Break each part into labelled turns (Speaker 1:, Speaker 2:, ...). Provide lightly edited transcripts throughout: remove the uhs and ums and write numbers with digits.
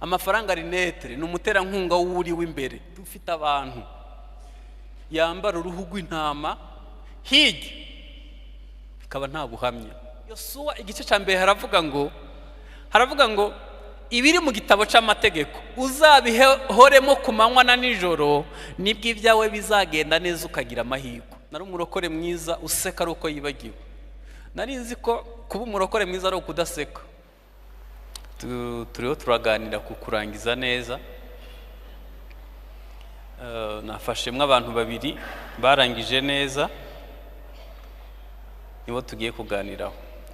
Speaker 1: Amafaranga ari neutre, ni umuterankunga w'uri w'imbere. Dufite abantu yambara uruhu rw'intama hirya bikaba nta buhamya. Yosuwa igice cya mbere haravuga ngo ibiri mu gitabo cy'amategeko uzabihoremo ku manywa na nijoro, nibwo ibyawe bizagenda neza ukagira amahirwe. Nari umurokore mwiza useka ari uko yibagiwe. Nari nzi ko kuba umurokore mwiza ari ukudaseka. Turiho turaganira ku kurangiza neza. Nafashemwo abantu babiri barangije neza, nibo tugiye kuganiraho.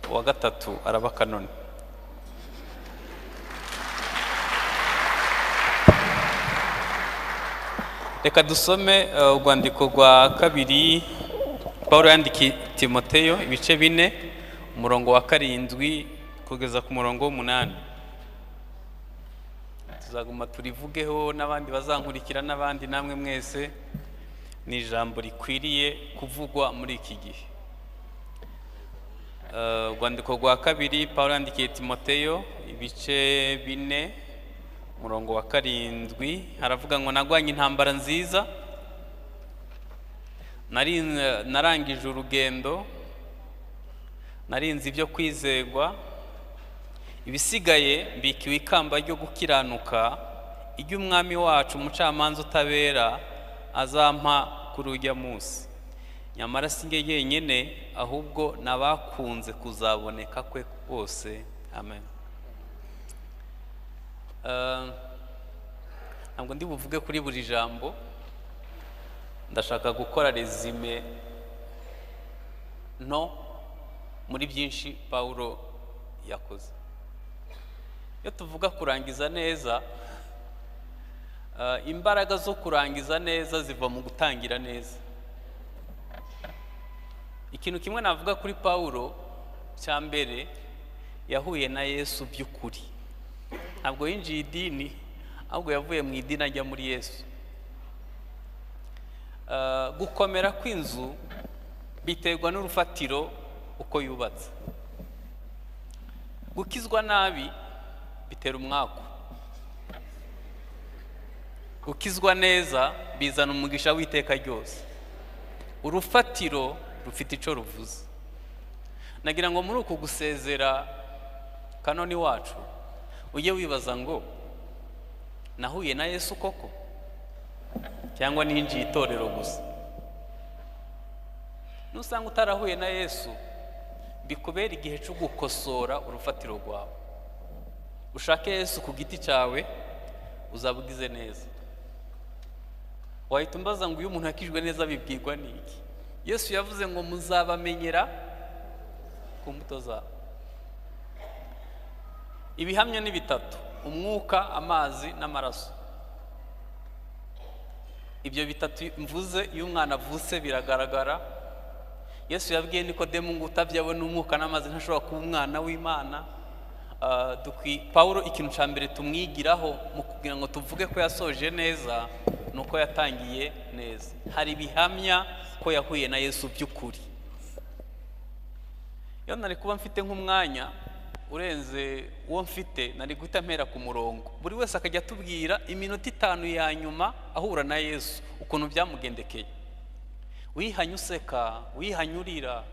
Speaker 1: Uwa gatatu araba Kanoni. Reka dusome urwandiko rwa kabiri Pawulo yandikiye Timoteyo, ibice 4, umurongo wa 7 kugeza ku murongo 8. Tuzaguma turivugeho n'abandi bazankurikira n'abandi namwe mwese. Ni ijambo rikwiriye kuvugwa muri iki gihe. Urwandiko rwa kabiri Pawulo yandikiye Timoteyo, ibice 4, umurongo wa 7, haravuga ngo nagwanye intambara nziza, narangije urugendo, narinze ibyo kwizegwa, ibisigaye mbikiwe ikamba ryo gukiranuka, iry'umwami wacu umucamanza utabera azampa kuri ujya munsi. Nyamara si njye jyenyine, ahubwo n'abakunze kuzaboneka kwe bose. Amen. Ntabwo ndi buvuge kuri buri jambo, ndashaka gukora resume no muri byinshi Pawulo yakoze. Iyo tuvuga kurangiza neza, imbaraga zo kurangiza neza ziva mu gutangira neza. Ikintu kimwe navuga kuri Pawulo cya mbere, yahuye na Yesu by'ukuri. Ntabwo yinjiye idini, ahubwo yavuye mu idini ajya muri Yesu. Gukomera kw'inzu biterwa n'urufatiro uko yubatse. Gukizwa nabi bitera umwaku. Gukizwa neza bizana umugisha w'iteka ryose. Urufatiro rufite ico ruvuze. Nagira ngo muri uku gusezera Kanoni wacu ujye wibaza ngo nahuye na Yesu koko, cyangwa ninjiye itorero gusa. Nusanga utarahuye na Yesu, bikubera igihe cyo gukosora urufatiro rwawe. Ushake Yesu ku giti cyawe, uzaba ugize neza. Wahita umbaza ngo iyo umuntu akijwe neza bibwirwa n'iki? Yesu yavuze ngo muzabamenyera ku mbuto zabo. Ibihamya ni bitatu: umwuka, amazi n'amaraso. Ibyo bitatu mvuze, iyo umwana avutse biragaragara. Yesu yabwiye Nikodemu ngo utabyawe n'umwuka n'amazi ntashobora kuba umwana w'Imana. Pawulo ikintu cya mbere tumwigiraho mu kugira ngo tuvuge ko yasoje neza ni uko yatangiye neza. Hari ibihamya ko yahuye na Yesu by'ukuri. Iyo nari kuba mfite nk'umwanya urenze uwo mfite, nari guhita mpera ku murongo, buri wese akajya atubwira iminota 5 ya nyuma ahura na Yesu ukuntu byamugendekeye. Wihanye useka, wihanye urira,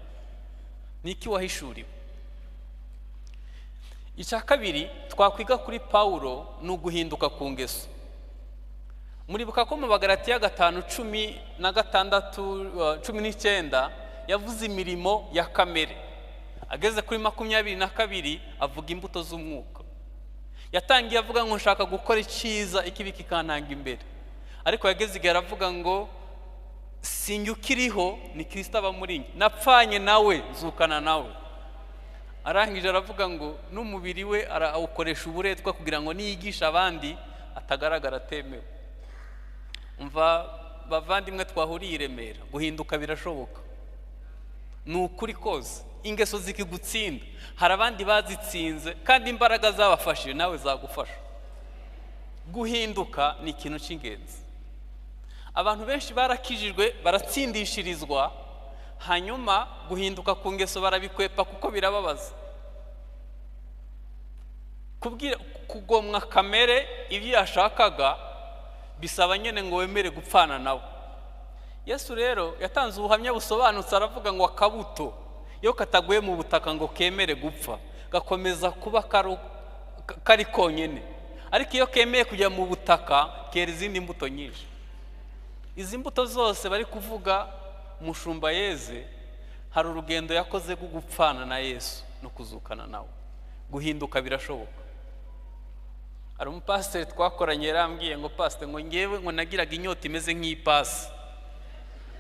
Speaker 1: niki wahishuriwe? Icya kabiri twakwiga kuri Pawulo ni uguhinduka ku ngeso. Muribuka ko mu Bagalatiya 5:16, 19 yavuze imirimo ya kamere. Ageze kuri 22 avuga imbuto z'umwuka. Yatangiye avuga ngo nshaka gukora icyiza, ikibi kikantanga imbere. Ariko yageze igihe aravuga ngo sinjye ukiriho, ni Kristo aba muri njye, napfanye nawe nzukana nawe. Arangije aravuga ngo n'umubiri we arawukoresha uburetwa kugira ngo niyigisha abandi atagaragara atemewe. Umva bavandimwe twahuriye i Remera, guhinduka birashoboka. Ni ukuri kose, ingeso zikigutsinda, hari abandi bazitsinze kandi imbaraga zabafashije nawe zagufasha. Guhinduka ni ikintu cy'ingenzi. Abantu benshi barakijijwe baratsindishirizwa, hanyuma guhinduka ku ngeso barabikwepa kuko birababaza. Kugomwa kamere ibyo yashakaga bisaba nyine ngo wemere gupfana nawe. Yesu rero yatanze ubuhamya busobanutse, aravuga ngo akabuto iyo kataguye mu butaka ngo kemere gupfa, gakomeza kuba kari konyine, ariko iyo kemeye kujya mu butaka kera izindi mbuto nyinshi. Izi mbuto zose bari kuvuga umushumba yeze, hari urugendo yakoze rwo gupfana na Yesu no kuzukana nawe. Guhinduka birashoboka. Hari umupasiteri twakoranye yarambwiye ngo: "Pasiteri," ngo, "ngewe," ngo, "nagiraga inyota imeze nk'ipasi,"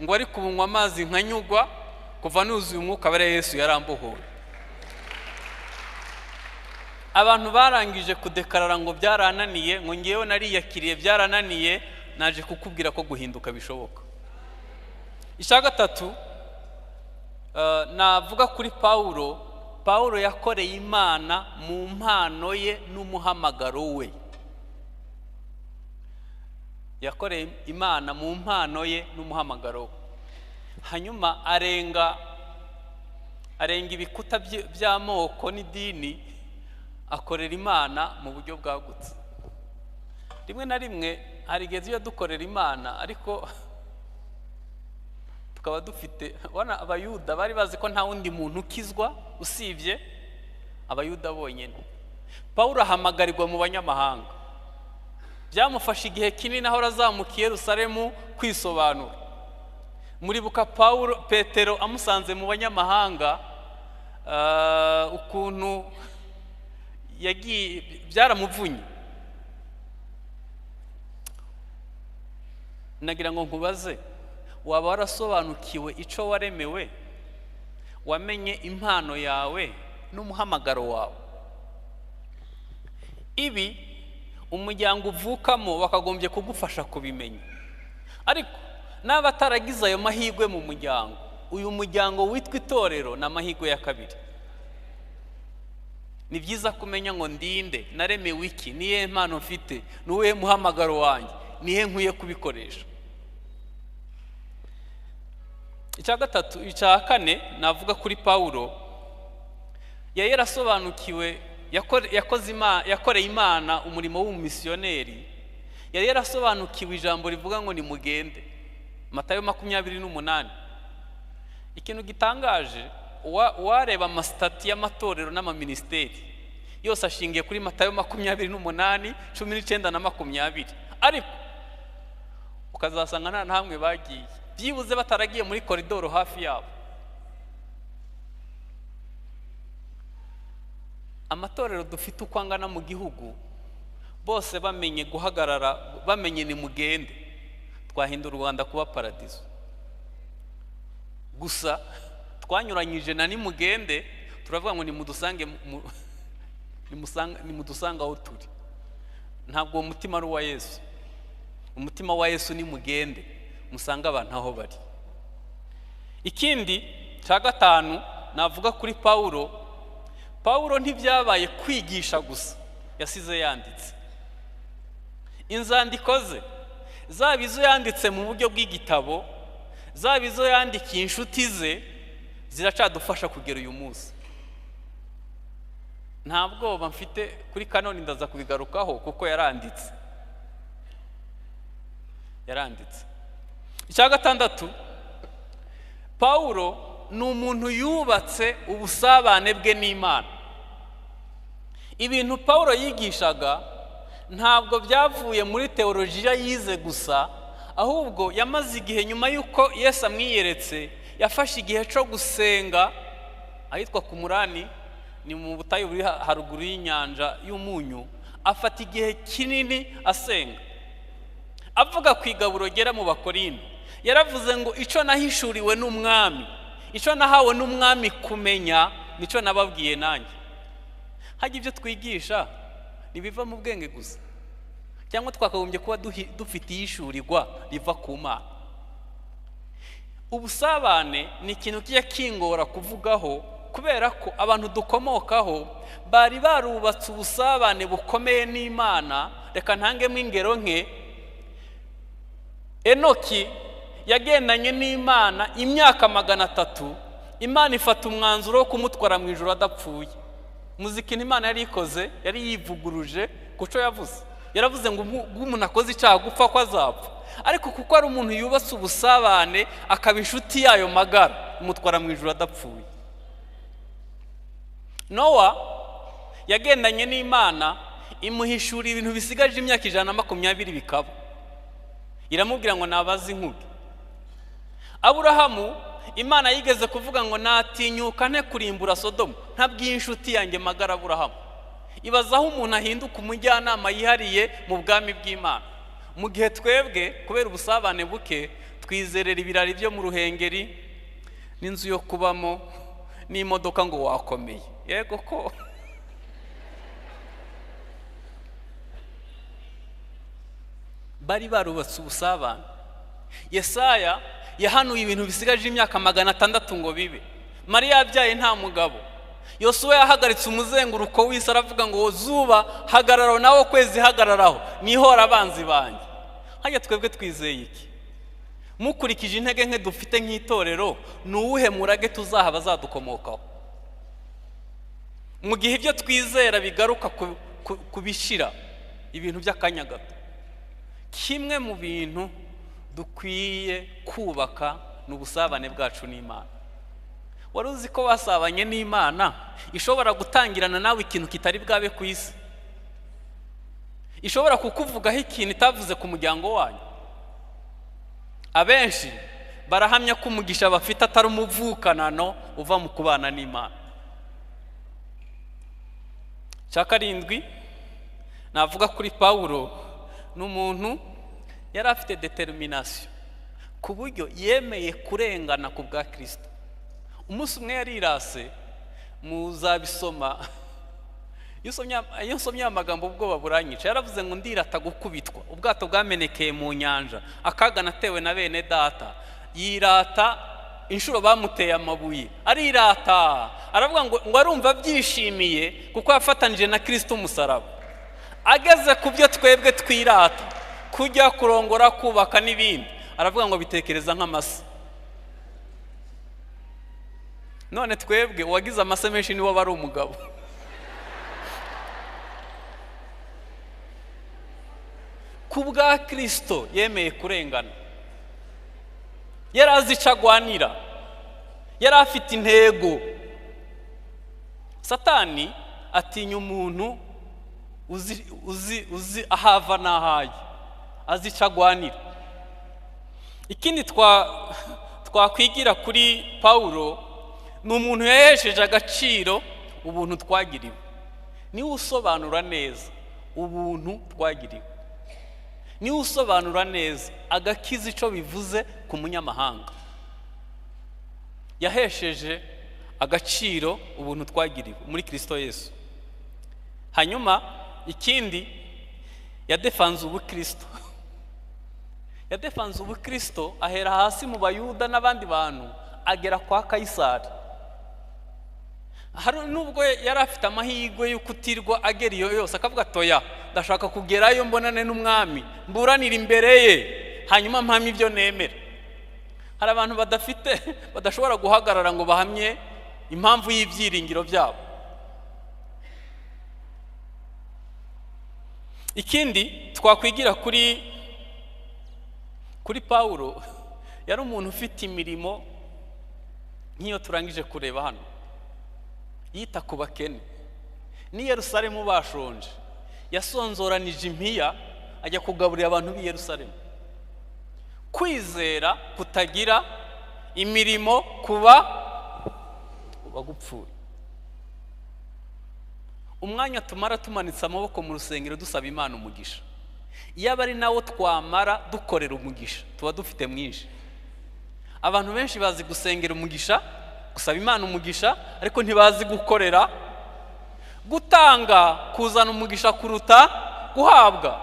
Speaker 1: ngo, "ariko ubu nywa amazi nkanyugwa. Kuva nuzuye umwuka wera, Yesu yarambohoye." Abantu barangije kudekarara ngo byarananiye, ngo ngewe nariyakiriye byarananiye, naje kukubwira ko guhinduka bishoboka. Icya gatatu navuga kuri Pawulo, Pawulo yakoreye Imana mu mpano ye n'umuhamagaro we. Yakoreye Imana mu mpano ye n'umuhamagaro we, hanyuma arenga ibikuta by'amoko n'idini, akorera Imana mu buryo bwagutse. Rimwe na rimwe hari igihe tujya dukorera Imana ariko tukaba dufite, ubona Abayuda bari bazi ko nta wundi muntu ukizwa usibye Abayuda bonyine. Pawulo ahamagarirwa mu banyamahanga, byamufashe igihe kinini aho azamuka i Yerusalemu kwisobanura. Muribuka Pawulo, Petero amusanze mu banyamahanga, ukuntu yagiye byaramuvunye. Nagira ngo nkubaze, waba warasobanukiwe icyo waremewe, wamenye impano yawe n'umuhamagaro wawe? Ibi umuryango uvukamo bakagombye kugufasha kubimenya, ariko n'aba ataragize ayo mahirwe mu muryango, uyu muryango witwa itorero ni amahirwe ya kabiri. Ni byiza kumenya ngo ndinde, naremewe iki, niye mpano mfite, ni uwuhe muhamagaro wanjye, nihe nkwiye kubikoresha. Icya gatatu, icya kane navuga kuri Pawulo, yari yarasobanukiwe, yakoreye Imana umurimo w'umumisiyoneri, yari yarasobanukiwe ijambo rivuga ngo nimugende, Matayo 28. Ikintu gitangaje, uwareba amasitati y'amatorero n'amaminisiteri yose ashingiye kuri Matayo 28, 19 na 20, ariko ukazasanga nta hamwe bagiye, byibuze bataragiye muri koridoro hafi yabo. Amatorero dufite uko angana mu gihugu, bose bamenye guhagarara, bamenye nimugende, twahindura u Rwanda kuba paradizo. Gusa twanyuranyije na nimugende, turavuga ngo nimudusange, nimudusange aho turi. Ntabwo uwo mutima ari uwa Yesu. Umutima wa Yesu ni mugende musange abantu aho bari. Ikindi cya gatanu navuga kuri Pawulo, Pawulo ntibyabaye kwigisha gusa, yasize yanditse inzandiko ze, zaba izo yanditse mu buryo bw'igitabo, zaba izo yandikiye inshuti ze, ziracadufasha kugera uyu munsi. Nta bwoba mfite kuri kanoni, ndaza kubigarukaho kuko yaranditse. Icya gatandatu, Pawulo ni umuntu yubatse ubusabane bwe n'Imana. Ibintu Pawulo yigishaga ntabwo byavuye muri teolojiya yize gusa, ahubwo yamaze igihe nyuma y'uko Yesu amwiyeretse, yafashe igihe cyo gusenga ahitwa ku Murani, ni mu butayu buri haruguru y'inyanja y'umunyu, afata igihe kinini asenga. Avuga ku igaburo ryera mu Bakorinto, yaravuze ngo icyo nahishuriwe n'umwami, icyo nahawe n'umwami kumenya, nicyo nababwiye nanjye. Hajya ibyo twigisha ntibiva mu bwenge gusa, cyangwa twakagombye kuba dufite ihishurirwa riva ku Mana. Ubusabane ni ikintu kijya kingora kuvugaho, kubera ko abantu dukomokaho bari barubatse ubusabane bukomeye n'Imana. Reka ntangemo ingero nke. Enoki yagendanye n'Imana imyaka 300, Imana ifata umwanzuro wo kumutwara mu ijuru adapfuye. Muziki Imana yari ikoze, yari yivuguruje kuco yavuze. Yaravuze ngo umuntu akoze icyaha gupfa ko azapfa, ariko kuko ari umuntu yubatse ubusabane akaba inshuti yayo magara, imutwara mu ijuru adapfuye. Nowa yagendanye n'Imana, imuhishura ibintu bisigaje imyaka 120 bikaba, iramubwira ngo nabaze inkuge. Aburahamu Imana yigeze kuvuga ngo natinyuka nte kurimbura Sodomu ntabwiye inshuti yanjye magara Aburahamu. Ibaza aho umuntu ahinduka umujyanama yihariye mu bwami bw'Imana, mu gihe twebwe kubera ubusabane buke twizerera ibirari byo mu Ruhengeri n'inzu yo kubamo n'imodoka ngo wakomeye. Yego ko bari barubatse ubusabane. Yesaya yahanuye ibintu bisigaje imyaka 600 ngo bibe. Mariya yabyaye nta mugabo. Yosuwa yahagaritse umuzenguruko w'isi aravuga ngo zuba hagararaho nawe kwezi hagararaho, nihora abanzi banjye. Hajya twebwe twizeye iki? Mukurikije intege nke dufite nk'itorero, ni uwuhe murage tuzaha bazadukomokaho? Mu gihe ibyo twizera bigaruka kubishira ibintu by'akanya gato, kimwe mu bintu dukwiye kubaka ni ubusabane bwacu n'Imana. Wari uzi ko wasabanye n'Imana ishobora gutangirana nawe ikintu kitari bwabe ku isi, ishobora kukuvugaho ikintu itavuze ku muryango wanyu. Abenshi barahamya ko umugisha bafite atari umuvukanano uva mu kubana n'Imana. Cya karindwi navuga kuri Pawulo, ni umuntu yari afite determination ku buryo yemeye kurengana ku bwa Kristo. Umunsi umwe yarirase, muzabisoma, iyo nsomye amagambo ubwoba buranyica. Yaravuze ngo ndirata gukubitwa, ubwato bwamenekeye mu nyanja, akaga natewe na bene data. Yirata inshuro bamuteye amabuye, arirata, aravuga ngo arumva abyishimiye kuko yafatanije na Kristo umusaraba. Ageze ku byo twebwe twirata, kujya kurongora, kubaka n'ibindi, aravuga ngo bitekereza nk'amase. None twebwe uwagize amase menshi niwe aba ari umugabo. Ku bwa Kristo yemeye kurengana, yari azi icyo agwanira, yari afite intego. Satani atinya umuntu uzi ahava n'ahaye, azi icyo agwanira. Ikindi twakwigira kuri Pawulo, ni umuntu yahesheje agaciro ubuntu twagiriwe. Niwe usobanura neza ubuntu twagiriwe, niwe usobanura neza agakiza icyo bivuze ku munyamahanga. Yahesheje agaciro ubuntu twagiriwe muri Kristo Yesu. Hanyuma ikindi, yadefanze ubukristo. Yadefanze ubukristo ahera hasi mu Bayuda n'abandi bantu, agera kwa Kayisari. Hari nubwo yari afite amahirwe yo kutirwa agera iyo yose, akavuga toya ndashaka kugerayo mbonane n'umwami, mburanira imbere ye, hanyuma mpamye ibyo nemera. Hari abantu badashobora guhagarara ngo bahamye impamvu y'ibyiringiro byabo. Ikindi twakwigira kuri Pawulo, yari umuntu ufite imirimo nk'iyo turangije kureba hano. Yita ku bakene. Ni Yerusalemu bashonje, yasonzoranije impiya ajya kugaburira abantu b'i Yerusalemu. Kwizera kutagira imirimo kuba gupfuye. Umwanya tumara tumanitse amaboko mu rusengero dusaba Imana umugisha, iyo ari nawo twamara dukorera umugisha tuba dufite mwinshi. Abantu benshi bazi gusengera umugisha, gusaba Imana umugisha, ariko ntibazi gukorera. Gutanga kuzana umugisha kuruta guhabwa.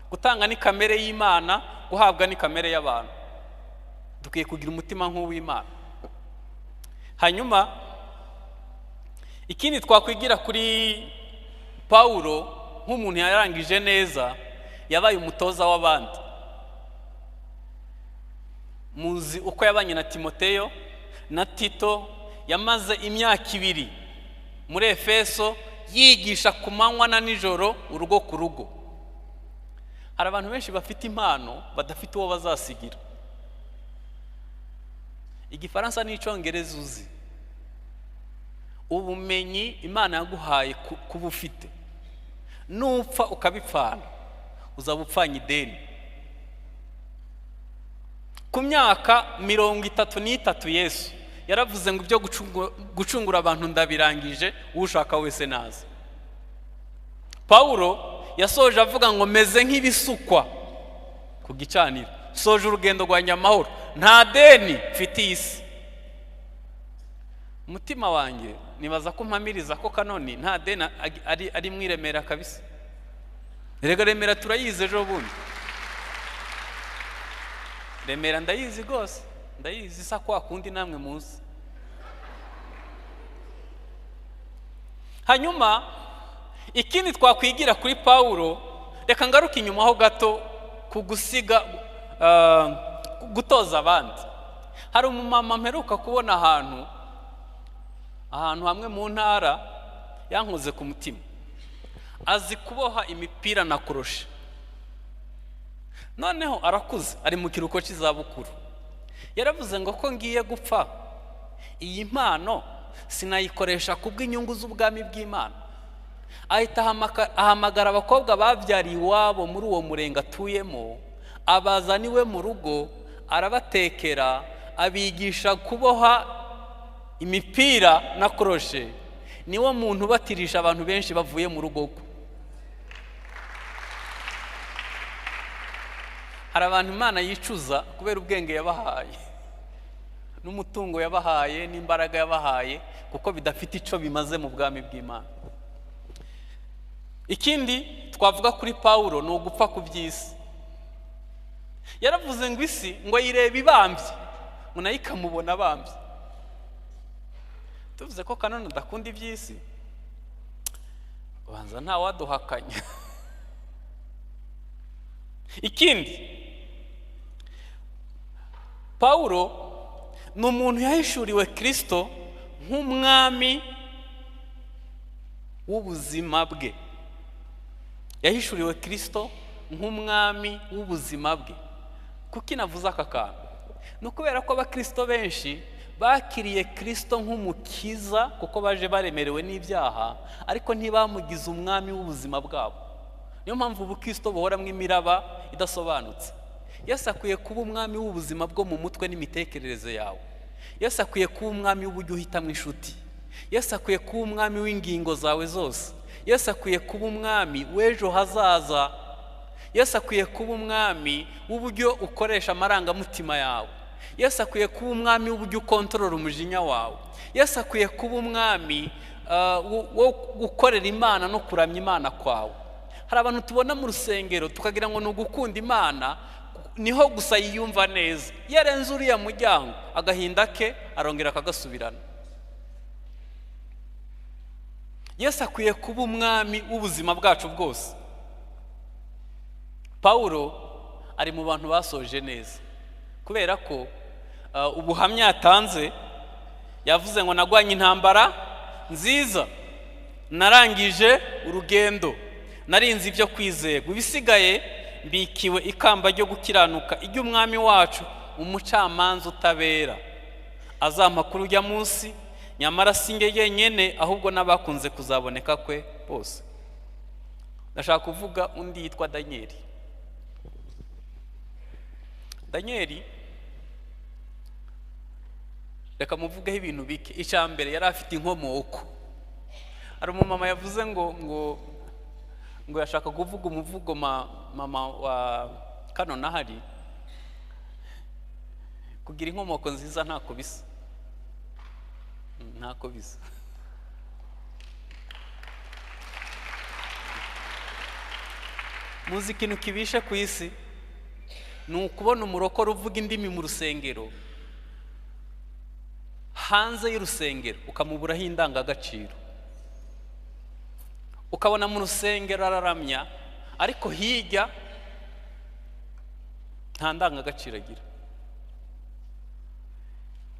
Speaker 1: Gutanga ni kamere y'Imana, guhabwa ni kamere y'abantu. Dukwiye kugira umutima nk'uw'Imana. Hanyuma ikindi twakwigira kuri Pawulo, nk'umuntu yarangije neza, yabaye umutoza w'abandi. Muzi uko yabanye na Timoteyo na Tito, yamaze imyaka 2 muri Efeso, yigisha ku manywa na nijoro, urugo ku rugo. Hari abantu benshi bafite impano badafite uwo bazasigira. Igifaransa n'Icyongereza uzi, ubumenyi Imana yaguhaye kuba ufite, nupfa ukabipfana uzaba upfanye ideni. Ku myaka 33 Yesu yaravuze ngo ibyo gucungura abantu ndabirangije, ushaka wese naza. Pawulo yasoje avuga ngo meze nk'ibisukwa ku gicaniro, soje urugendo rwanjye amahoro, nta deni mfitiye isi. Umutima wanjye nibaza ko mpamiriza ko Kanoni nta deni ari mu Remera kabisa. Erega Remera turayizi ejo bundi, Remera ndayizi rwose, ndayizi isa kwa kundi namwe muzi. Hanyuma ikindi twakwigira kuri Pawulo, reka ngaruke inyuma ho gato ku gusiga, gutoza abandi. Hari umumama mperuka kubona ahantu hamwe mu ntara, yankoze ku mutima. Azi kuboha imipira na koroshe. Noneho arakuze, ari mu kiruhuko cy'izabukuru. Yaravuze ngo ko ngiye gupfa, iyi mpano sinayikoresha kubw'inyungu z'ubwami bw'Imana. Ahita ahamagara abakobwa babyariye iwabo muri uwo murenge atuyemo, abazana iwe mu rugo, arabatekera, abigisha kuboha imipira na koroshe. Niwo muntu ubatirisha abantu benshi bavuye mu rugo rwe. Hari abantu Imana yicuza kubera ubwenge yabahaye n'umutungo yabahaye n'imbaraga yabahaye, kuko bidafite icyo bimaze mu bwami bw'Imana. Ikindi twavuga kuri Pawulo ni ugupfa ku by'isi. Yaravuze ngo isi ngo ayirebe ibambye, ngo nayo ikamubona abambye. Tuvuze ko Kanoni adakunda iby'isi, ubanza ntawaduhakanya. Ikindi, Pawulo ni umuntu yahishuriwe Kristo nk'umwami w'ubuzima bwe. Yahishuriwe Kristo nk'umwami w'ubuzima bwe. Kuki navuze aka kantu? Ni ukubera ko abakristo benshi bakiriye Kristo nk'umukiza, kuko baje baremerewe n'ibyaha, ariko ntibamugize umwami w'ubuzima bwabo. Niyo mpamvu ubukristo buhoramo imiraba idasobanutse. Yesu akwiye kuba umwami w'ubuzima bwo mu mutwe n'imitekerereze yawe. Yesu akwiye kuba umwami w'uburyo uhitamo inshuti. Yesu akwiye kuba umwami w'ingingo zawe zose. Yesu akwiye kuba umwami w'ejo hazaza. Yesu akwiye kuba umwami w'uburyo ukoresha amarangamutima yawe. Yesu akwiye kuba umwami w'uburyo ukontorora umujinya wawe. Yesu akwiye kuba umwami wo gukorera Imana no kuramya Imana kwawe. Hari abantu tubona mu rusengero tukagira ngo ni ugukunda Imana, niho gusa yiyumva neza. Iyo arenze uriya muryango, agahinda ke arongera akagasubirana. Yesu akwiye kuba umwami w'ubuzima bwacu bwose. Pawulo ari mu bantu basoje neza, kubera ko ubuhamya yatanze, yavuze ngo nagwanye intambara nziza, narangije urugendo, narinze ibyo kwizerwa, ibisigaye mbikiwe ikamba ryo gukiranuka iry'umwami wacu umucamanza utabera azampa kuri ujya munsi, nyamara si njye jyenyine ahubwo n'abakunze kuzaboneka kwe bose. Ndashaka kuvuga undi yitwa Danieli. Danieli, reka muvugeho ibintu bike. Icya mbere, yari afite inkomoko. Hari umumama yavuze ngo ngo ngo yashaka kuvuga umuvugo mama wa Kanoni ahari. Kugira inkomoko nziza ntako bisa, ntako bisa. Muzi ikintu kibishe ku isi ni ukubona umurokore uvuga indimi mu rusengero, hanze y'urusengero ukamuburaho indangagaciro. Ukabona mu rusengero araramya, ariko hirya nta ndangagaciro agira.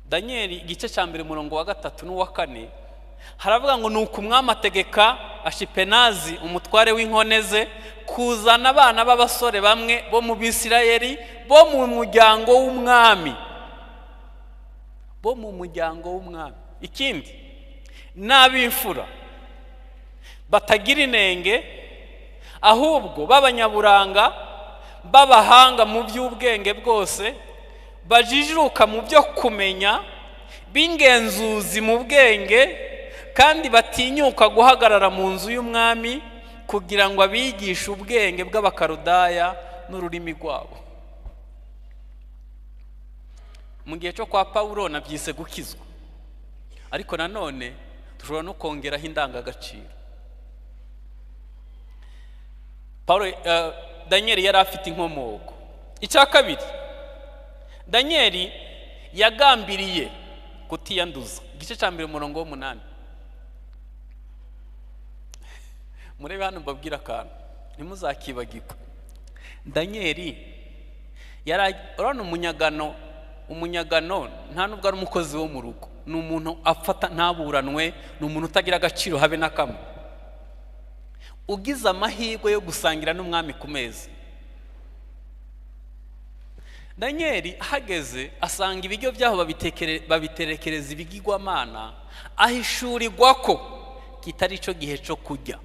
Speaker 1: Danieli igice cya mbere umurongo wa 3 n'uwa 4 Haravuga ngo nuko umwami ategeka Ashipenazi umutware w'inkone ze kuzana abana b'abasore bamwe bo mu Bisirayeli bo mu muryango w'umwami, bo mu muryango w'umwami. Ikindi n'ab'imfura batagira inenge, ahubwo b'abanyaburanga b'abahanga mu by'ubwenge bwose, bajijuka mu byo kumenya, b'ingenzuzi mu bwenge, kandi batinyuka guhagarara mu nzu y'umwami kugira ngo abigishe ubwenge bw'Abakaludaya n'ururimi rwabo. Mu gihe cyo kwa Pawulo nabyise gukizwa, ariko nanone dushobora no kongeraho indangagaciro. Pawulo Daniel yari afite inkomoko. Icya kabiri, Daniel yagambiriye kutiyanduza. Igice cya 1 umurongo w'8. Murebe hano mbabwira akantu ntimuzakibagirwe. Daniel yari urabona umunyagano nta nubwo ari umukozi wo mu rugo, ni umuntu afata ntaburanwe, ni umuntu utagira agaciro habe na kamwe, ugize amahirwe yo gusangira n'umwami ku meza. Daniel ahageze asanga ibiryo byaho babiterekereza ibigirwamana, ahishurirwa ko kitari cyo gihe cyo kurya.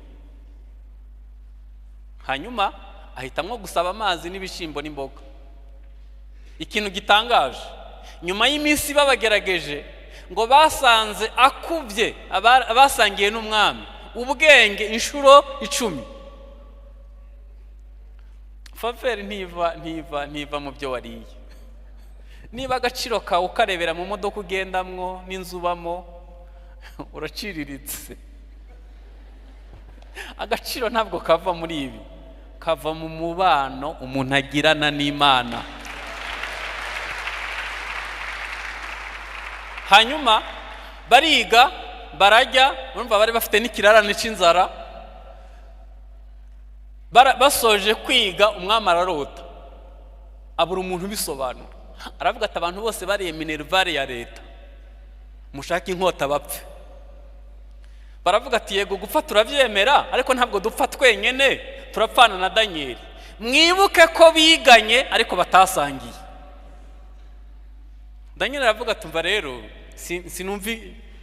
Speaker 1: Hanyuma ahitamwo gusaba amazi n'ibishyimbo n'imboga. Ikintu gitangaje, nyuma y'iminsi babagerageje ngo basanze akubye abasangiye n'umwami ubwenge inshuro 10. Faveri ntiva mu byo wariye. Niba agaciro kawe ukarebera mu modoka ugendamwo n'inzu ubamo, uraciriritse. Agaciro ntabwo kava muri ibi, kava mu mubano umuntu agirana n'Imana. Hanyuma bariga barajya, urumva bari bafite n'ikirarane cy'inzara. Basoje kwiga umwami ararota, abura umuntu ubisobanura. Aravuga ati abantu bose bariye minervare ya leta, mushake inkota bapfe. Baravuga ati yego gupfa turabyemera, ariko ntabwo dupfa twenyene, turapfana na Daniel. Mwibuke ko biganye ariko batasangiye. Daniel aravuga ati umva rero sinumva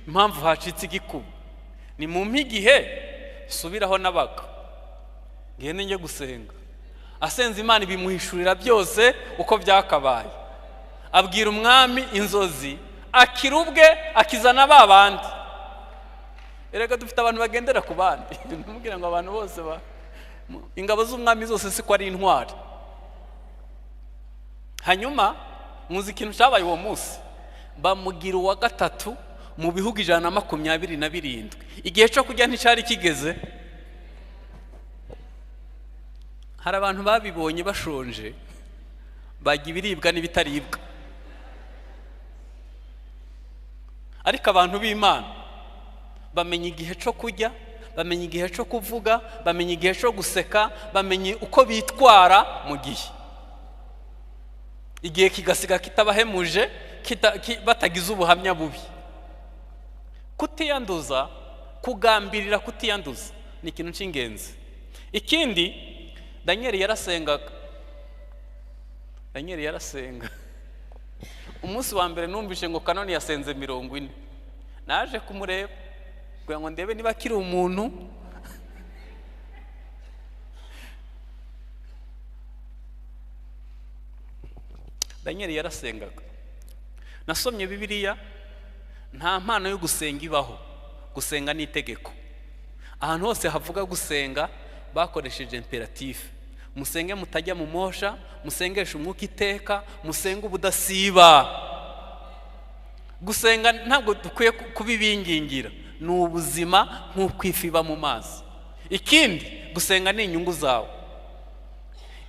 Speaker 1: impamvu hacitse igikuba, ni mumpe igihe subiraho nabaga ngende njye gusenga. Asenze Imana ibimuhishurira byose uko byakabaye, abwira umwami inzozi, akira ubwe akizana ba bandi. Erega dufite abantu bagendera ku bandi, ntumubwire ngo abantu bose ingabo z'umwami zose siko ari intwari. Hanyuma muzi ikintu cyabaye uwo munsi, bamugira uwa 3 mu bihugu 127. Igihe cyo kurya nticyari kigeze. Hari abantu babibonye bashonje bajya ibiribwa n'ibitaribwa, ariko abantu b'Imana bamenya igihe cyo kurya, bamenya igihe cyo kuvuga, bamenya igihe cyo guseka, bamenya uko bitwara mu gihe. Igihe kigasiga kitabahemuje, batagize ubuhamya bubi. Kutiyanduza, kugambirira kutiyanduza ni ikintu cy'ingenzi. Ikindi, Daniel yarasengaga. Daniel yarasenga. Umunsi wa mbere numvise ngo Kanoni yasenze 40. Naje kumureba kugira ngo ndebe niba akiri umuntu. Daniel yarasengaga. Nasomye Bibiliya, nta mpano yo gusenga ibaho. Gusenga ni itegeko. Ahantu hose havuga gusenga bakoresheje imperatif. Musenge mutajya mu mosha, musengesha umwuka iteka, musenge ubudasiba. Gusenga ntabwo dukwiye kubibingingira, ni ubuzima nk'uko ifi iba mu mazi. Ikindi, gusenga ni inyungu zawe.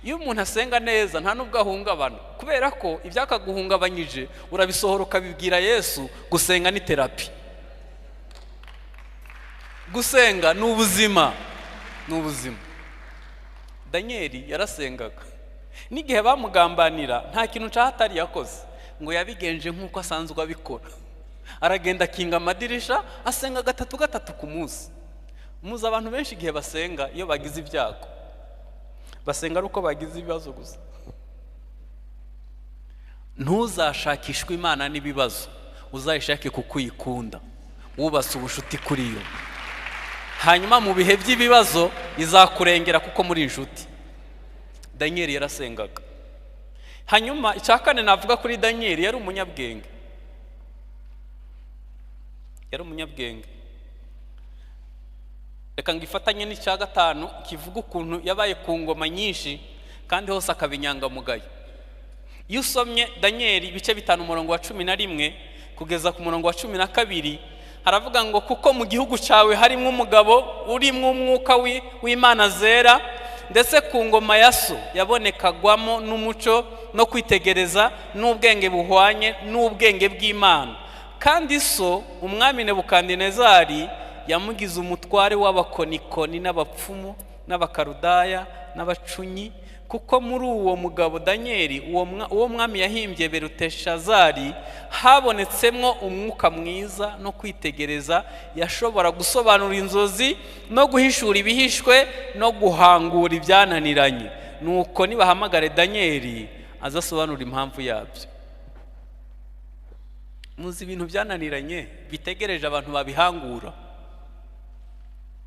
Speaker 1: Iyo umuntu asenga neza nta nubwo ahungabana, kubera ko ibyakaguhungabanyije urabisohora ukabibwira Yesu. Gusenga ni terapi. Gusenga ni ubuzima, ni ubuzima. Daniel yarasengaga. N'igihe bamugambanira nta kintu cyahatari yakoze, ngo yabigenje nk'uko asanzwe abikora. Aragenda akinga amadirisha, asenga gatatu gatatu ku munsi. Muzi abantu benshi igihe basenga iyo bagize ibyago, basenga ari uko bagize ibibazo gusa. Ntuzashakishwe Imana n'ibibazo, uzayishake kuko uyikunda, wubatse ubushuti kuri yo. Hanyuma mu bihe by'ibibazo izakurengera kuko muri inshuti. Daniel yarasengaga. Hanyuma icya kane navuga kuri Daniel, yari umunyabwenge. Yari umunyabwenge. Reka ngifatanye n'icya gatanu kivuga ukuntu yabaye ku ngoma nyinshi kandi hose akaba inyangamugayo. Iyo usomye Daniel ibice 5 umurongo wa 11 kugeza ku murongo wa 12, haravuga ngo kuko mu gihugu cyawe harimo umugabo urimo umwuka w'Imana zera, ndetse ku ngoma ya so yabonekagwamo n'umuco no kwitegereza n'ubwenge buhwanye n'ubwenge bw'Imana. Kandi so umwami Nebukadinezari yamugize umutware w'abakonikoni n'abapfumu n'abakarudaya n'abacunyi, kuko muri uwo mugabo Daniel uwo mwami yahimbye Beluteshazari habonetsemo umwuka mwiza no kwitegereza, yashobora gusobanura inzozi no guhishura ibihishwe no guhangura ibyananiranye. Nuko nibahamagare Daniel azasobanura impamvu yabyo. Muzi ibintu byananiranye bitegereje abantu babihangura.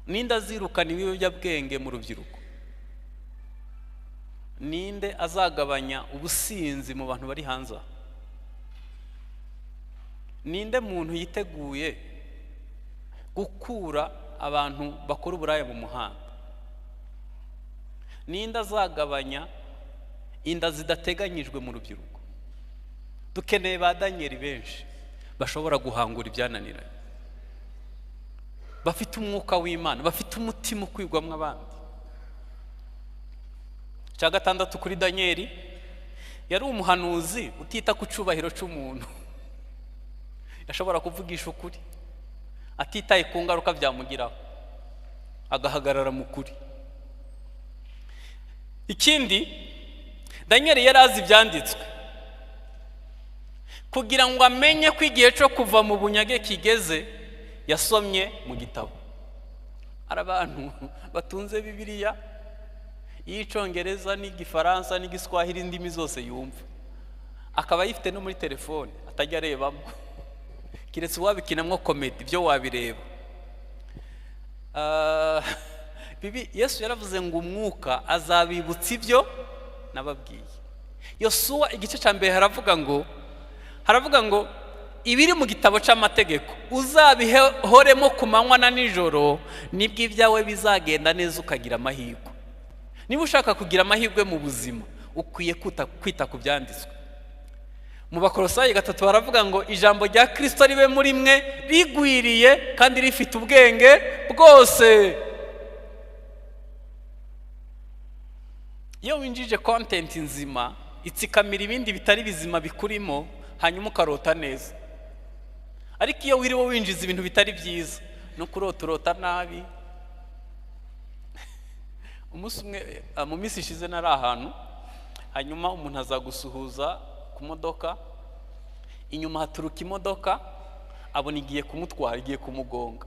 Speaker 1: Ninde azirukana ibiyobyabwenge mu rubyiruko? Ninde azagabanya ubusinzi mu bantu bari hanze? Ninde muntu yiteguye gukura abantu bakora uburaya mu muhanda? Ninde azagabanya inda zidateganyijwe mu rubyiruko? Dukeneye ba Daniel benshi bashobora guhangura ibyananiranye, bafite umwuka w'Imana, bafite umutima ukwigwamo abandi. Cya gatandatu kuri Daniel, yari umuhanuzi utita ku cyubahiro cy'umuntu. Yashobora kuvugisha ukuri atitaye ku ngaruka byamugiraho, agahagarara mu kuri. Ikindi, Daniel yari azi ibyanditswe kugira ngo amenye ko igihe cyo kuva mu bunyage kigeze. Yasomye mu gitabo. Hari abantu batunze Bibiliya y'Icyongereza n'Igifaransa n'Igiswahili, indimi zose yumva, akaba ayifite no muri telefone atajya arebamo, keretse uwabikinamo komedi ibyo wabireba. Yesu yaravuze ngo umwuka azabibutsa ibyo nababwiye. Yosuwa igice cya 1 haravuga ngo ibiri mu gitabo cy'amategeko uzabihoremo ku manywa na nijoro, nibwo ibyawe bizagenda neza ukagira amahirwe. Niba ushaka kugira amahirwe mu buzima, ukwiye kwita ku byanditswe. Mu Bakolosayi 3 baravuga ngo ijambo rya Kristo ribe muri mwe rigwiriye kandi rifite ubwenge bwose. Iyo winjije content nzima itsikamira ibindi bitari bizima bikurimo, hanyuma ukarota neza. Ariko iyo wiriwe winjiza ibintu bitari byiza, no kurota urota nabi. Umunsi umwe mu minsi ishize nari ahantu, hanyuma umuntu azagusuhuza ku modoka, inyuma haturuka imodoka, abona igiye kumutwara, igiye kumugonga.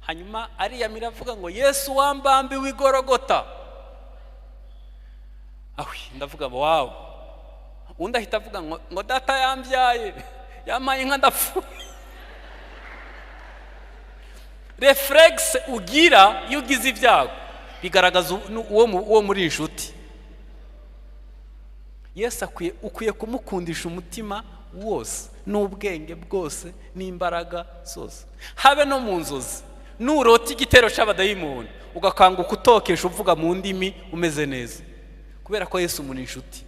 Speaker 1: Hanyuma ariyamira avuga ngo Yesu wambambi w'Igorogota. Awi, ndavuga wow. Undi ahita avuga ngo data yambyaye, yampaye inka ndapfuye. Reflex ugira iyo ugize ibyago bigaragaza uwo muri inshuti. Yesu ukwiye kumukundisha umutima wose n'ubwenge bwose n'imbaraga zose, habe no mu nzozi. Nurota igitero cy'abadayimoni ugakanguka utokesha uvuga mu ndimi umeze neza, kubera ko Yesu muri inshuti.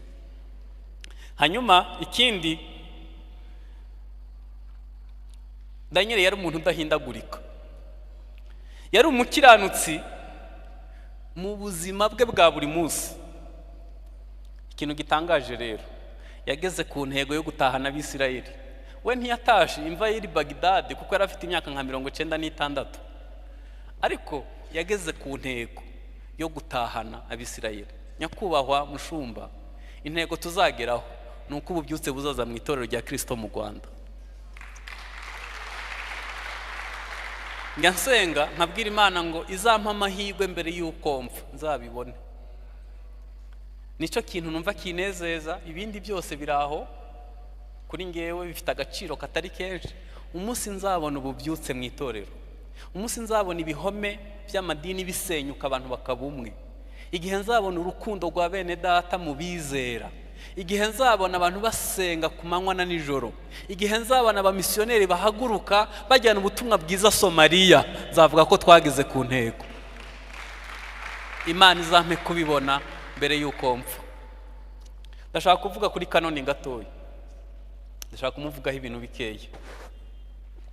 Speaker 1: Hanyuma ikindi, Daniel yari umuntu udahindagurika, yari umukiranutsi mu buzima bwe bwa buri munsi. Ikintu gitangaje rero, yageze ku ntego yo gutahana Abisirayeli. We ntiyatashe imva ye iri Bagdad kuko yari afite imyaka nka 96, ariko yageze ku ntego yo gutahana Abisirayeli. Nyakubahwa mushumba, intego tuzageraho ni uko ububyutse buzaza mu itorero rya Kristo mu Rwanda. Njya nsenga nkabwira Imana ngo izampa amahirwe mbere y'uko mpfa nzabibone. Nicyo kintu numva kinezeza, ibindi byose biraho kuri ngewe bifite agaciro katari kenshi. Umunsi nzabona ububyutse mu itorero, umunsi nzabona ibihome by'amadini bisenyuka abantu bakaba umwe, igihe nzabona urukundo rwa bene data mu bizera, igihe nzabona abantu basenga ku manywa na nijoro, igihe nzabona abamisiyoneri bahaguruka bajyana ubutumwa bwiza Somaliya, nzavuga ko twageze ku ntego. Imana izampe kubibona mbere y'uko mpfa. Ndashaka kuvuga kuri Kanoni gatoya, ndashaka kumuvugaho ibintu bikeya.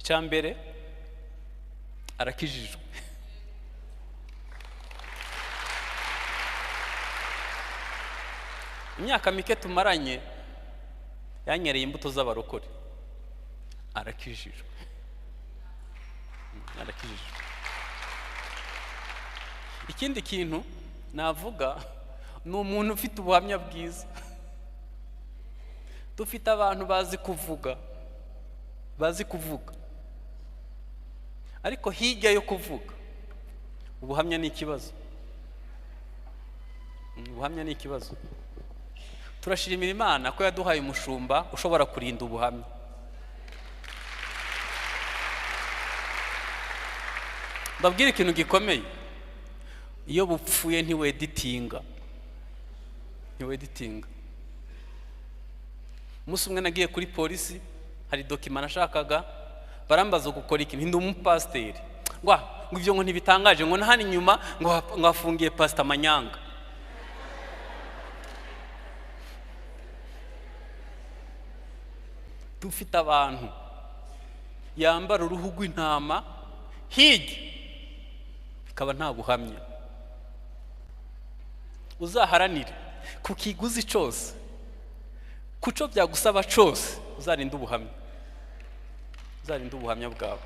Speaker 1: Icya mbere, arakijijwe. Imyaka mike tumaranye yanyereye imbuto z'abarokore. Arakijijwe, arakijijwe. Ikindi kintu navuga, ni umuntu ufite ubuhamya bwiza. Dufite abantu bazi kuvuga, bazi kuvuga, ariko hirya yo kuvuga ubuhamya ni ikibazo. Ubuhamya ni ikibazo. Turashimira Imana ko yaduhaye umushumba ushobora kurinda ubuhamya. Mbabwire ikintu gikomeye, iyo bupfuye ntiweditinga, ntiweditinga. Umunsi umwe nagiye kuri polisi, hari document nashakaga, barambaza gukora iki, ndi umupasiteri. Ngo ibyo ngo ntibitangaje, ngo na hano inyuma ngo hafungiye Pastor Manyanga. Dufite abantu yambara uruhu rw'intama hirya bikaba nta buhamya. Uzaharanire ku kiguzi cyose, kuco byagusaba cyose, uzarinde ubuhamya, uzarinde ubuhamya bwawe.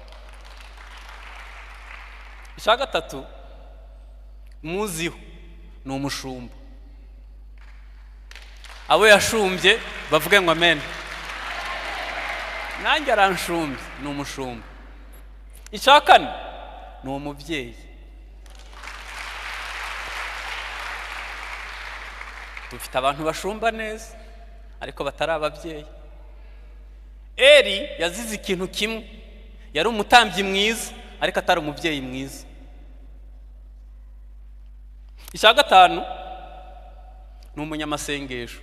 Speaker 1: Icya gatatu muziho ni umushumba. Abo yashumbye bavuge ngo amen. Nanjye aranshumbye, ni umushumba. Icya kane ni umubyeyi. Dufite abantu bashumba neza ariko batari ababyeyi. Eri yazize ikintu kimwe, yari umutambyi mwiza ariko atari umubyeyi mwiza. Icya gatanu ni umunyamasengesho.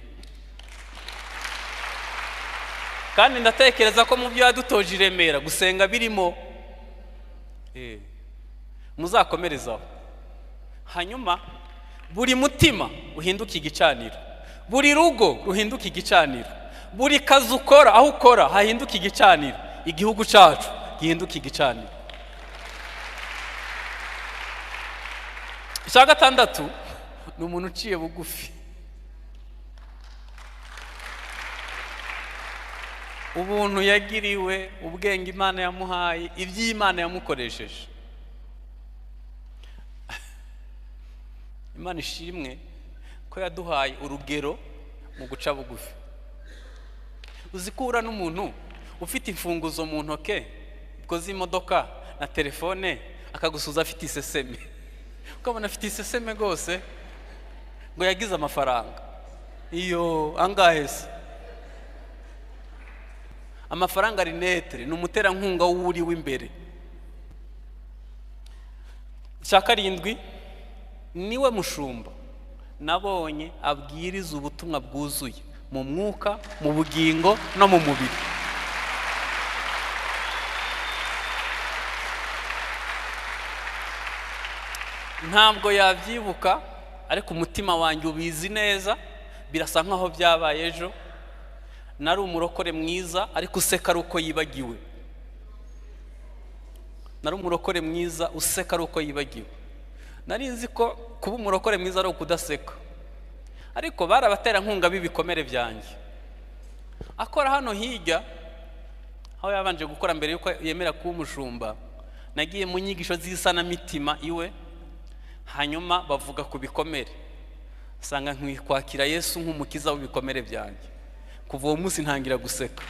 Speaker 1: Kandi ndatekereza ko mu byo yadutoje i Remera gusenga birimo. Muzakomerezaho. Hanyuma buri mutima uhinduke igicaniro, buri rugo ruhinduke igicaniro, buri kazi ukora, aho ukora hahinduke igicaniro, igihugu cyacu gihinduke igicaniro. Icya gatandatu ni umuntu uciye bugufi. Ubuntu yagiriwe, ubwenge Imana yamuhaye, iby'Imana yamukoresheje. Imana ishimwe ko yaduhaye urugero mu guca bugufi. Uzi ko uhura n'umuntu ufite imfunguzo mu ntoke ubwo z'imodoka na telefone, akagusuza afite iseseme, ukabona afite iseseme rwose ngo yagize amafaranga. Iyo angahe se? Amafaranga ari netere, ni umuterankunga w'uri w'imbere. Icya karindwi, niwe mushumba nabonye abwiriza ubutumwa bwuzuye mu mwuka, mu bugingo no mu mubiri. Ntabwo yabyibuka, ariko umutima wanjye ubizi neza, birasa nkaho byabaye ejo. Nari umurokore mwiza ariko useka ari uko yibagiwe. Nari umurokore mwiza useka ari uko yibagiwe. Nari nzi ko kuba umurokore mwiza ari ukudaseka, ariko bari abaterankunga b'ibikomere byanjye. Akora hano hirya, aho yabanje gukora mbere yuko yemera kuba umushumba, nagiye mu nyigisho z'isanamitima iwe, hanyuma bavuga ku bikomere, nsanga nkwiye kwakira Yesu nk'umukiza w'ibikomere byanjye. Kuva uwo munsi ntangira guseka.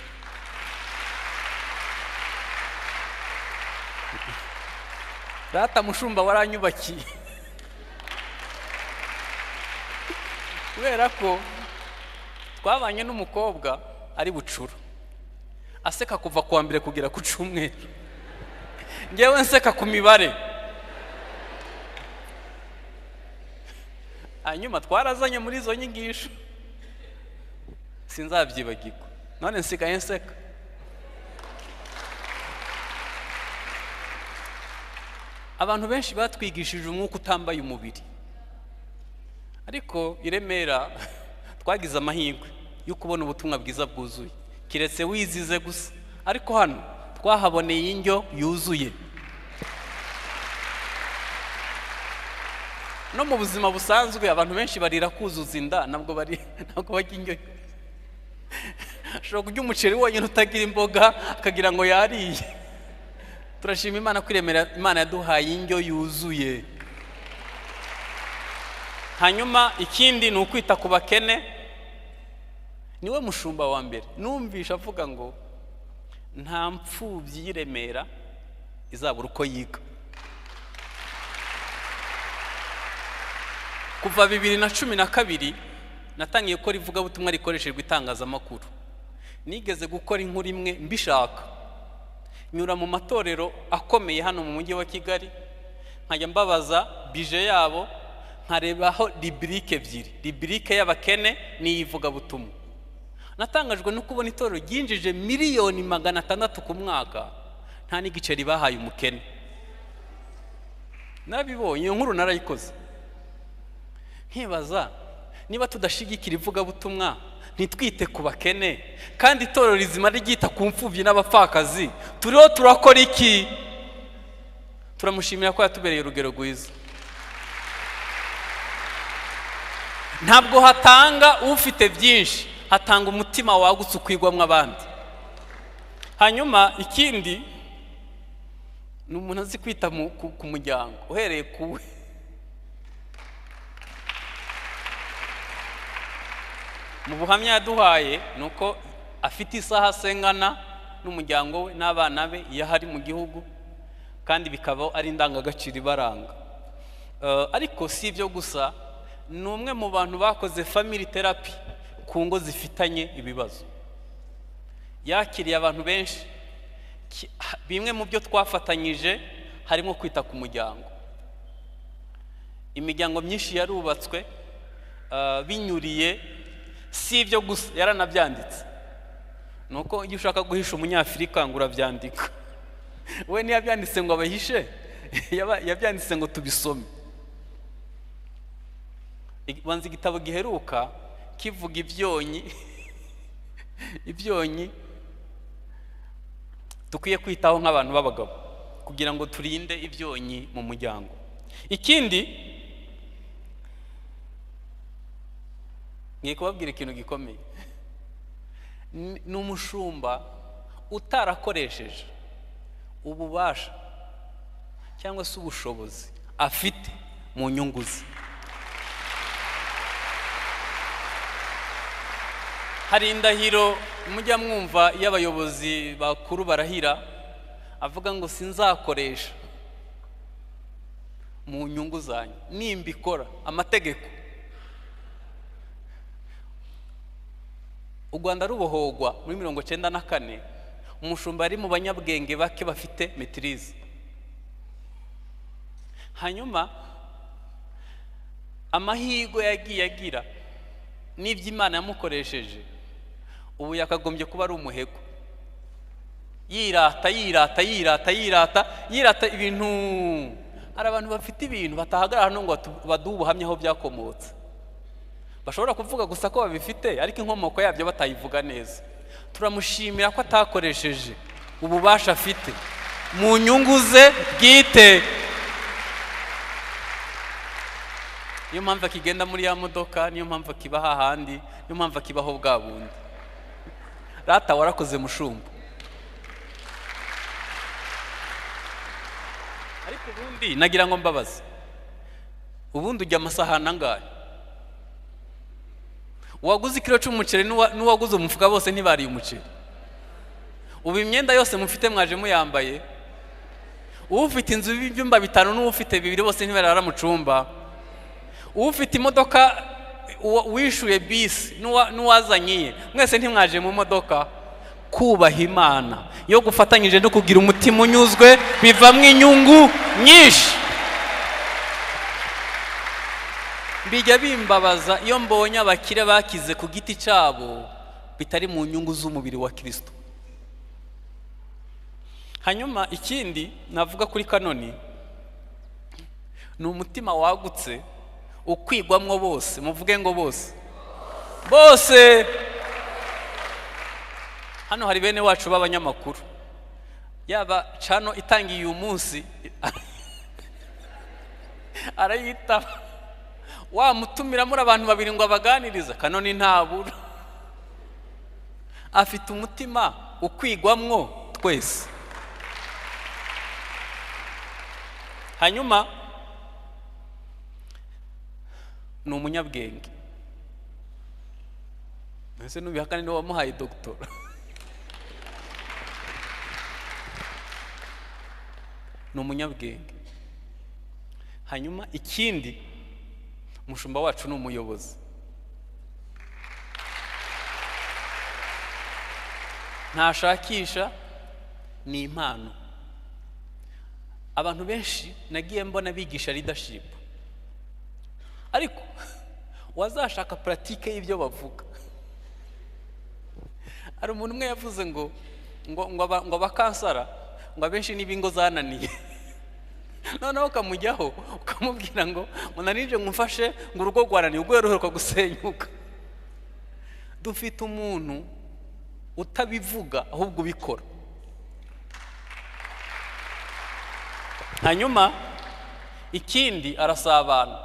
Speaker 1: Rata mushumba, waranyubakiye, kubera ko twabanye n'umukobwa ari bucura, aseka kuva kuwa mbere kugera ku cyumweru, ngewe nseka ku mibare. Hanyuma twarazanye muri izo nyigisho, sinzabyibagirwa, none nsigaye nseka. Abantu benshi batwigishije umwuka utambaye umubiri, ariko i Remera twagize amahirwe yo kubona ubutumwa bwiza bwuzuye, kiretse wizize gusa, ariko hano twahaboneye indyo yuzuye. No mu buzima busanzwe abantu benshi barira kuzuza inda, ntabwo barya indyo. Ashobora kurya umuceri wonyine utagira imboga akagira ngo yariye. Turashima Imana ko iremera Imana yaduhaye indyo yuzuye. Hanyuma ikindi ni ukwita ku bakene. Niwe mushumba wa mbere numvisha avuga ngo nta mfubyi y'Iremera izabura uko yiga. Kuva 2012 natangiye gukora ivugabutumwa rikoreshejwe itangazamakuru. Nigeze gukora inkuru imwe mbishaka, nyura mu matorero akomeye hano mu mujyi wa Kigali, nkajya mbabaza bije yabo, nkarebaho ruburike ebyiri, ruburike y'abakene n'iyivugabutumwa. Natangajwe no kubona itorero ryinjije 600,000,000 ku mwaka, nta n'igiceri bahaye umukene. Narabibonye, iyo nkuru narayikoze. Nkibaza niba tudashigikira ivugabutumwa, ntitwite ku bakene, kandi itorero rizima ryita ku mfubyi n'abapfakazi, turiho turakora iki? Turamushimira ko yatubereye urugero rwiza. Ntabwo hatanga ufite byinshi, hatanga umutima wagutse ukwigwamo abandi. Hanyuma ikindi ni umuntu azi kwita ku muryango, uhereye ku we. Mu buhamya yaduhaye ni uko afite isaha asengana n'umuryango we n'abana be iyo ahari mu gihugu, kandi bikaba ari indangagaciro ibaranga. Ariko si ibyo gusa, ni umwe mu bantu bakoze family therapy ku ngo zifitanye ibibazo. Yakiriye abantu benshi. Bimwe mu byo twafatanyije harimo kwita ku muryango. Imiryango myinshi yarubatswe binyuriye, si ibyo gusa, yaranabyanditse. Nuko iyo ushaka guhisha umunyafurika ngo urabyandika, we ntiyabyanditse ngo abahishe, yabyanditse ngo tubisome. Banza igitabo giheruka kivuga ibyonyi ibyonyi dukwiye kwitaho nk'abantu b'abagabo kugira ngo turinde ibyonyi mu muryango. Ikindi ngiye kubabwira ikintu gikomeye, ni umushumba utarakoresheje ububasha cyangwa se ubushobozi afite mu nyungu ze. Hari indahiro mujya mwumva iyo abayobozi bakuru barahira, avuga ngo sinzakoresha mu nyungu zanyu nimbikora amategeko. U Rwanda rubohogwa muri 94, umushumba ari mu banyabwenge bake bafite maîtrise. Hanyuma amahirwe yagiye agira n'ibyo Imana yamukoresheje, ubu yakagombye kuba ari umuhego, yirata yirata yirata yirata yirata ibintu. Hari abantu bafite ibintu batahagarara hano ngo baduhe ubuhamya aho byakomotse. Bashobora kuvuga gusa ko babifite, ariko inkomoko yabyo batayivuga neza. Turamushimira ko atakoresheje ububasha afite mu nyungu ze bwite. Niyo mpamvu akigenda muri ya modoka, niyo mpamvu akiba hahandi, niyo mpamvu akibaho bwa bundi. Rata warakoze mushumba. Ariko ubundi nagira ngo mbabaze, ubundi ujya amasahani angahe? Uwaguze ikiro cy'umuceri n'uwaguze umufuka bose ntibariye umuceri. Ubu imyenda yose mufite mwaje muyambaye. Ufite inzu y'ibyumba 5 n'ufite 2 bose ntibarara mu cyumba. Ufite imodoka, wishuye bisi n'uwazanye, mwese ntimwaje mu modoka. Kubaha Imana iyo gufatanyije no kugira umutima unyuzwe bivamo inyungu nyinshi. Bijya bimbabaza iyo mbonye abakire bakize ku giti cyabo bitari mu nyungu z'umubiri wa Kristo. Hanyuma ikindi navuga kuri Kanoni ni umutima wagutse ukwigwamwo bose. Muvuge ngo bose bose. Hano hari bene wacu b'abanyamakuru, yaba cano itangiye uyu munsi arayitaba, wamutumira muri abantu babiri ngo abaganiriza, Kanoni ntabura. Afite umutima ukwigwamwo twese. Hanyuma ni umunyabwenge, mbese n'ubihakane niwe wamuhaye doctora. Ni umunyabwenge. Hanyuma ikindi, umushumba wacu ni umuyobozi. Ntashakisha, ni impano. Abantu benshi nagiye mbona bigisha leadership, ariko wazashaka pratique y'ibyo bavuga. Hari umuntu umwe yavuze ngo ngo ngo abakansara ngo abenshi n'ibingo zananiye. Noneho ukamujyaho ukamubwira ngo nanije ngumfashe ngo urugo rwananiye, ubwo ruheruka gusenyuka. Dufite umuntu utabivuga ahubwo ubikora. Hanyuma ikindi, arasabana.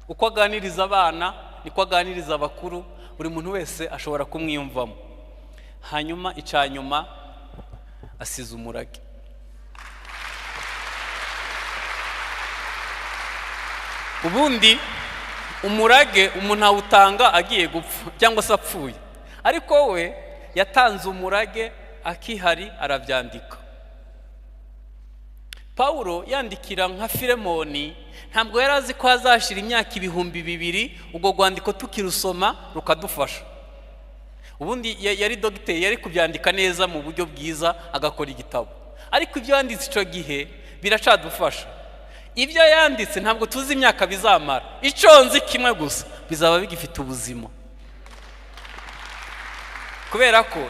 Speaker 1: Uko aganiriza abana niko aganiriza abakuru, buri muntu wese ashobora kumwiyumvamo. Hanyuma icanyuma, asize umurage. Ubundi umurage umuntu awutanga agiye gupfa cyangwa se apfuye, ariko we yatanze umurage akihari arabyandika. Paulo yandikira nka Filemoni, ntabwo yari azi ko azashira imyaka 2000 ubwo rwandiko tukirusoma rukadufasha. Ubundi yari dogiteri, yari kubyandika neza mu buryo bwiza agakora igitabo, ariko ibyo yanditse icyo gihe biracadufasha. Ibyo yanditse ntabwo tuzi imyaka bizamara, icyo nzi kimwe gusa, bizaba bigifite ubuzima. Kubera ko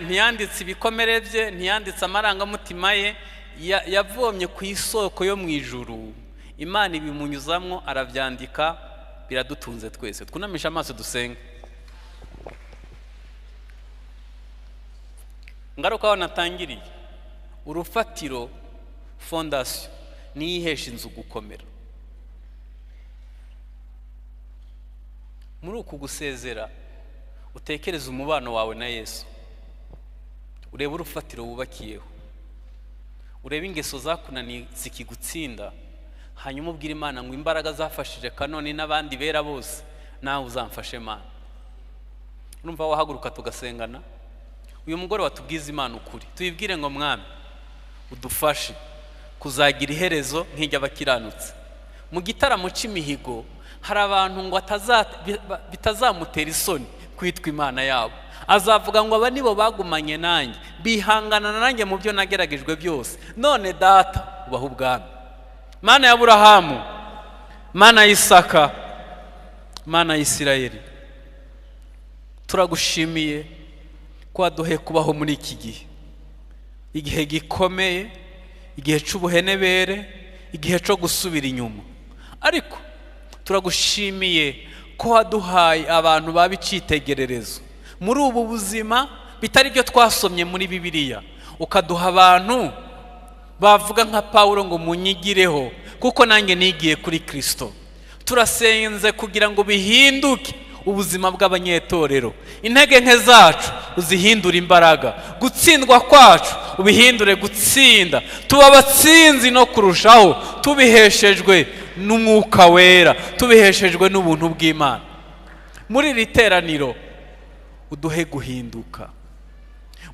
Speaker 1: ntiyanditse ibikomere bye, ntiyanditse amarangamutima ye, yavomye ku isoko yo mu ijuru, Imana ibimunyuzamwo arabyandika, biradutunze twese. Twunamishe amaso dusenge. Ngaruka aho natangiriye, urufatiro, fondasiyo, niyo ihesha inzu gukomera. Muri uku gusezera, utekereze umubano wawe na Yesu, urebe urufatiro wubakiyeho, urebe ingeso zakunaniye zikigutsinda, hanyuma ubwire Imana ngo imbaraga zafashije Kanoni n'abandi bera bose, nawe uzamfashe Mana. Urumva wahaguruka tugasengana. Uyu mugore watubwiza Imana ukuri, tuyibwire ngo Mwami udufashe kuzagira iherezo nk'iry'abakiranutse. Mu gitaramo cy'imihigo hari abantu ngo bitazamutera isoni kwitwa Imana yabo. Azavuga ngo aba nibo bagumanye nanjye, bihangana nanjye mu byo nageragejwe byose, none data ubaha ubwami. Mana ya Aburahamu, Mana ya Isaka, Mana ya Isirayeli, turagushimiye ko waduhe kubaho muri iki gihe, igihe gikomeye, igihe cy'ubuhenebere, igihe cyo gusubira inyuma. Ariko turagushimiye ko waduhaye abantu b'abicitegererezo muri ubu buzima bitari byo twasomye muri Bibiliya, ukaduha abantu bavuga nka Paulo ngo munyigireho kuko nanjye nigiye kuri Kristo. Turasenze kugira ngo bihinduke ubuzima bw'abanyetorero, intege nke zacu uzihindure imbaraga, gutsindwa kwacu ubihindure gutsinda, tuba abatsinzi no kurushaho, tubiheshejwe n'Umwuka Wera, tubiheshejwe n'ubuntu bw'Imana. Muri iri teraniro uduhe guhinduka,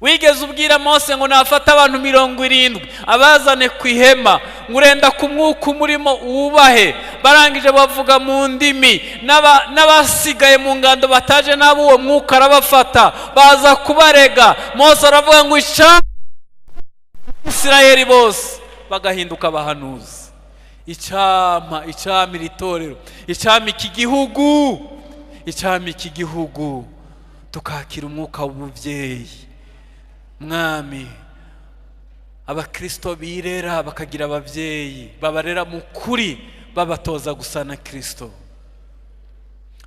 Speaker 1: Wigeze ubwira Mose ngo nafate abantu 70 abazane ku ihema, ngo urenda ku mwuka umurimo wubahe. Barangije bavuga mu ndimi, n'abasigaye mu ngando bataje nabo uwo mwuka arabafata, baza kubarega. Mose aravuga ngo ica Isirayeli bose bagahinduka abahanuzi. Icyampa, icyampa iri torero, icyampa iki gihugu, icyampa iki gihugu tukakira umwuka w'ububyeyi. Mwami, abakirisito birera bakagira ababyeyi babarera mu kuri, babatoza gusa na Kirisito.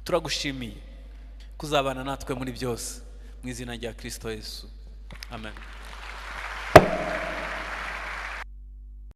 Speaker 1: Turagushimiye kuzabana natwe muri byose, mu izina rya Kirisito Yesu, amen.